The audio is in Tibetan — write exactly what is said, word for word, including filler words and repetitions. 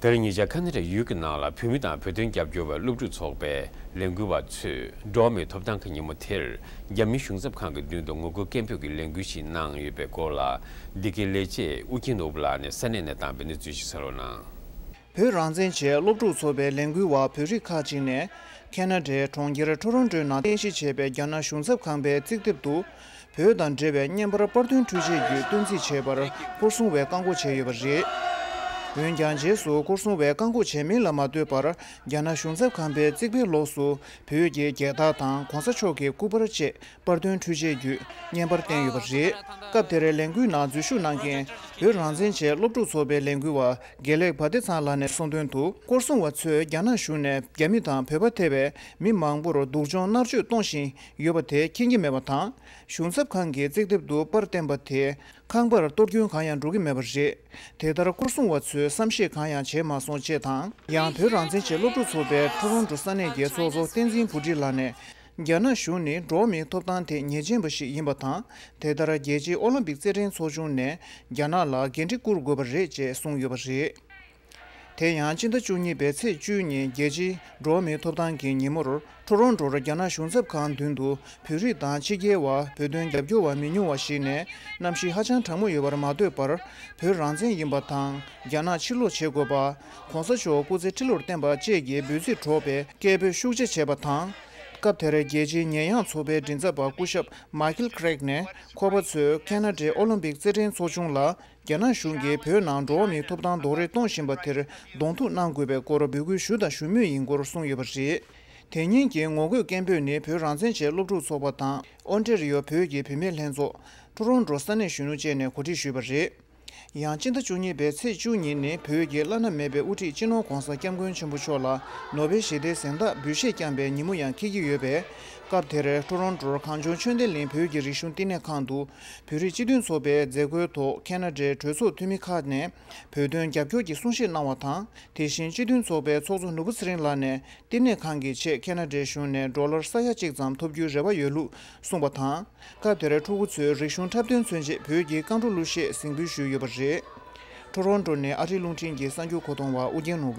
དེ་རིང་ཉེ་ཆར་ཁ་ན་ཌའི་ཡུལ་གྱི་ནང་ལ་བོད་མི་དང་བོད་དོན་རྒྱབ་སྐྱོར་བ་སློབ་ཕྲུག་ཚོགས་པའི་ལས་འགུལ་བ་ཚོས་འགྲོ་བ་མིའི་ཐོབ་ཐང་གི་ཉིན་མོ་དེར་རྒྱ་མིའི་གཞུང་ཚབ་ཁང་གི་མདུན་དུ་ངོ་རྒོལ་སྐད་འབོད་ཀྱི་ལས་འགུལ་ཞིག་གནང་ཡོད་པའི་སྐོར་ལ། འདི་གའི་ལས་བྱེད་ཨུ་རྒྱན་ནོར་བུ་ལགས་ནས་ས་གནས་ནས་བཏང་བའི་གནས་ཚུལ་ཞིག་གསན་རོགས་གནང་། བོད་རང་བཙན་ཆེད་སློབ་ཕྲུག་ཚོགས་པའི་ལས་འགུལ་བ་བོད་རིགས་ཁག་ཅིག་ནས་ཁེ་ན་ཌའི་གྲོང་ཁྱེར་ཊོ་རོན་ཊོའི་ནང་རྟེན་གཞི་བྱས་པའི་རྒྱ་ནག་གཞུང་ཚབ་ཁང་པའི་རྩིག་དེབ་ཏུ། བོད་དང་འབྲེལ་བའི་བརྙན་པར་པར་སྐྲུན་འཕྲུལ་ཆས་བརྒྱུད་སྟོན་རྩིས་བྱས་པར་སྐོར་སྲུང་བས་བཀག་འགོག་བྱས་ཡོད་པ་རེད། འོན་ཀྱང་རྗེས་སུ་སྐོར་སྲུང་བས་བཀག་འགོག་བྱས་མིན་ལ་མ་ལྟོས་པར། རྒྱ་ནག་གཞུང་ཚབ་ཁང་པའི་རྩིག་པའི་ལོགས་སུ་བོད་ཀྱི་རྒྱལ་དར་དང་གོང་ས་མཆོག་གི་སྐུ་པར་བཅས་པར་སྟོན་འཕྲུལ་ཆས་བརྒྱུད་བརྙན་པར་བསྟན་ཡོད་པ་རེད། སྐབས་དེར་ལས་འགུལ་ནང་འཛུལ་ཞུགས་གནང་མཁན་བོད་རང་བཙན་ཆེད་སློབ་ཕྲུག་ཚོགས་པའི་ལས་འགུལ་བ་དགེ་ལེགས་བ་དེ་ཚང་ལགས་ནས་གསུངས་དོན་དུ། སྐོར་སྲུང་བ་ཚོས་རྒྱ་ནག་གཞུང་ནས་རྒྱ་མི་དང་བོད་པ་ཐེ་བའི་མི་མང་པོར་སྡུག་སྦྱོང་མནར་གཅོད་གཏོང་བཞིན་ཡོད་པ་དེ་མཁྱེན་གྱི་མེད་པ་དང་། གཞུང་ཚབ་ཁང་གི་རྩིག་དེབ་ཏུ་པར་བསྟན་པ་དེས་ཁང་པར་གཏོར་སྐྱོན་གང་ཡང་འགྲོ་གི་མེད་པ་རེད། དེ་ལྟར་སྐོར་སྲུང་བ་ཚོས་བསམ་ཤེས་གང་ཡང་བྱས་མ་སོང་ཅེས་དང་། ཡང་བོད་རང་བཙན་ཆེད་སློབ་ཕྲུག་ཚོགས་པའི་ཊོ་རོན་ཊོ་ས་གནས་ཀྱི་ཚོགས་གཙོ་བསྟན་འཛིན་བུ་ཁྲིད་ལགས་ནས། རྒྱ་ནག་གཞུང་ནི་འགྲོ་བ་མིའི་ཐོབ་ཐང་དེ་ཉེས་ཅན་པ་ཞིག་ཡིན་པ་དང་། དེ་ལྟར་རྒྱལ་སྤྱིའི་ཨོ་ལིམ་པིག་རྩེད་འགྲན་ཚོགས་ཆུང་ནས་རྒྱ་ནག་ལ་འགན་འཁྲི་བསྐུར་དགོས་པ་རེད་ཅེས་གསུངས་ཡོད་པ་རེད། དེ་ཡང་སྤྱི་ཟླ་བཅུ་གཉིས་པའི་ཚེས་བཅུ་ཉིན་རྒྱལ་སྤྱིའི་འགྲོ་བ་མིའི་ཐོབ་ཐང་གི་ཉིན་མོར། ཊོ་རོན་ཊོར་རྒྱ་ནག་གཞུང་ཚབ་ཁང་མདུན་དུ་བོད་རིགས་དང་ཕྱི་རྒྱལ་བ། བོད་དོན་རྒྱབ་སྐྱོར་བ་མི་ཉུང་བ་ཞིག་ནས་གནམ་གཤིས་ཧ་ཅང་གྲང་མོ་ཡོད་པར་མ་ལྟོས་པར། བོད་རང་བཙན་ཡིན་པ་དང་རྒྱ་ནག་ཕྱིར་ལོག་བྱེད་དགོས་པ། གོང་ས་མཆོག་སྐུ་ཚེ་ཁྲི་ལོར་བརྟན་པ་བཅས་ཀྱི་འབོད་ཚིག་སྒྲོག་པའི་སྐད་འབོད་ཤུགས་ཆེ་བྱས་པ་དང་། སྐབས་དེར་རྒྱལ་སྤྱིའི་ཉེས་ཡངས་ཚོགས་པའི་མགྲིན་ཚབ་པ་སྐུ་ཞབས་མཱ་ཁེལ་ཁེ་རེག་ནས་ཁོ་པ་ཚོས་ཁེ་ན་ཌའི་ཨོ་ལིམ་པིག་རྩེད་འགྲན་ཚོགས་ཆུང་ལ། རྒྱ་ནག་གཞུང་གིས་བོད་ནང་འགྲོ་བ་མིའི་ཐོབ་ཐང་རྡོག་རོལ་གཏོང་བཞིན་པ་དེར་གདོང་ཐུག་གནང་དགོས་པའི་སྐོར་འབོད་སྐུལ་ཞུ་དང་ཞུ་མུས་ཡིན་སྐོར་གསུངས་ཡོད་པ་རེད། དེ་ཉིན་གྱི་ངོ་རྒོལ་སྐད་འབོད་ནི་བོད་རང་བཙན་ཆེད་སློབ་ཕྲུག་ཚོགས་པ་དང་ཨོན་ཊེ་རི་ཡོ་བོད་ཀྱི་བུད་མེད་ལྷན་ཚོགས། ཊོ་རོན་ཊོ་ས་གནས་གཞོན་ནུ་བཅས་ནས་གོ་སྒྲིག་ཞུས་པ་རེད། ཡང་སྤྱི་ཟླ་བཅུ་གཉིས་པའི་ཚེས་བཅུ་ཉིན་ནི་བོད་ཀྱི་བླ་ན་མེད་པའི་དབུ་ཁྲིད་སྤྱི་ནོར་༧གོང་ས་༧སྐྱབས་མགོན་ཆེན་པོ་མཆོག་ལ་ནོ་བེལ་ཞི་བདེའི་གཟེངས་རྟགས་འབུལ་བཞེས་བསྐྱངས་པའི་ཉིན་མོ་ཡང་འཁེལ་གྱི་ཡོད་པས། སྐབས་དེར་ཊོ་རོན་ཊོར་གངས་ལྗོངས་ཆོས་ལྡན་གླིང་བོད་ཀྱི་རིག་གཞུང་བསྟི་གནས་ཁང་དུ། བོད་རིགས་སྤྱི་མཐུན་ཚོགས་པའི་མཛད་སྒོའི་ཐོག་ཁེ་ན་ཌའི་གྲོས་ཚོགས་འཐུས་མི་ཁག་ནས་བོད་དོན་རྒྱབ་སྐྱོར་གྱི་གསུང་བཤད་གནང་བ་དང་། དེ་བཞིན་སྤྱི་མཐུན་ཚོགས་པའི་ཚོགས་གཙོ་ནོར་བུ་ཚེ་རིང་ལགས་ནས་བསྟི་གནས་ཁང་གི་ཆེད་ཁེ་ན་ཌའི་གཞུང་ནས་ཌོ་ལར་ས་ཡ་གཅིག་ཙམ་ཐོབ་རྒྱུའི་རེ་བ་ཡོད་ལུགས་གསུངས་པ་དང་། སྐབས་དེར་ཕྲུ་གུ་ཚོས་རིག་གཞུང་འཁྲབ་སྟོན་མཚོན་ཆེད་བོད་ཀྱི་རྐང་བྲོ་གླུ་གཞས་གཟིགས་འབུལ་ཞུས་ཡོད་པ་རེད། ཊོ་རོན་ཊོ་ནས་ཨ་རིའི་རླུང་འཕྲིན་གྱི་གསར་འགྱུར་མཁོ་གཏོང་བ་ཨུ་རྒྱན་ནོར་བུ།